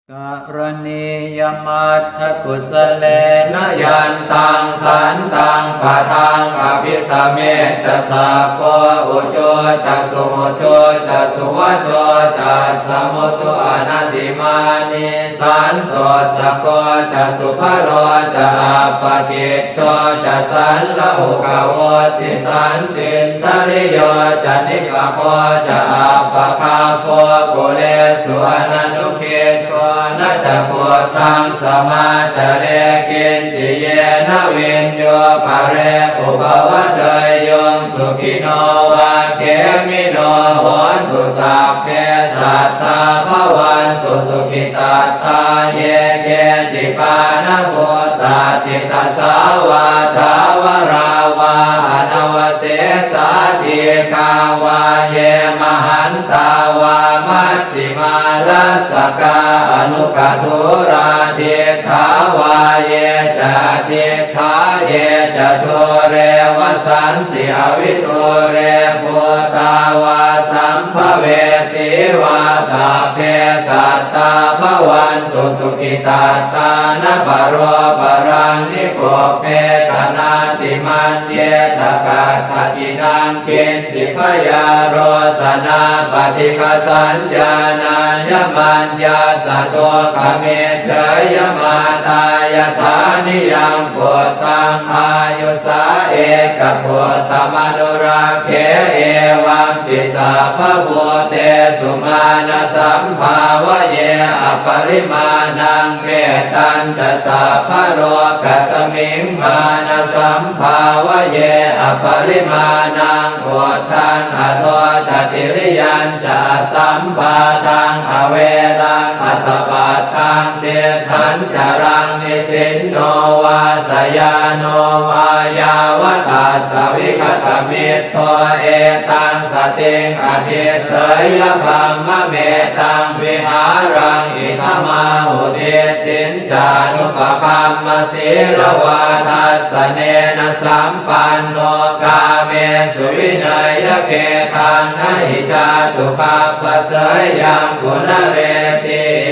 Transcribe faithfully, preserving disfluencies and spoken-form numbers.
Karaṇīyamatthakusalena yantaṃ santaṃ padaṃ abhisamecca, sakko ujū ca suhujū ca suvaco cassa mudu anatimānī, santussako ca subharo ca appaki cco ca sallahukavutti, santindriyo ca nipako ca appagabbho kulesu ananugiddho. Na ca khuddaṃ samācare kiñci yena viññū pare upavadeyyuṃ. Sukhino vā khemino hontu sabbe sattā bhavantu sukhitattā. Ye keci pāṇabhūtatthi tasā vā thāvarā vā anavasesā, dīghā vā ye mahantā vā majjhimā rassakā aṇukathūlā, diṭṭhā vā ye ca adiṭṭhā ye ca dūre vasanti avidūre, bhūtā vā sambhavesī vā sabbe sattā bhavantu sukhitattā. Na paro paraṃ nikubbetha nātimaññetha katthaci naṃ kiñci, byārosanā paṭighasaññā nāññamaññassa dukkhamiccheyya. Mātā yathā niyaṃ puttaṃ āyusā ekaputtamanurakkhe, evampi sabbabhūtesu mānasambhāvaye aparimāṇaṃ. Mettañca sabbalokasmiṃ mānasambhāvaye aparimāṇaṃ, uddhaṃ adho ca tiriyañca asambādhaṃ averaṃ asapattaṃ. Tiṭṭhañcaraṃ nisinno vā sayāno vā yāvatassa vigatamiddho, etaṃ satiṃ adhiṭṭheyya brahmametaṃ vihāraṃ idhamāhu. Diṭṭhiñ ca anupagamma sīlavā dassanena sampanno, kāmesu vineyya gedhaṃ na hi jātu gabbhaseyyaṃ punaretīti.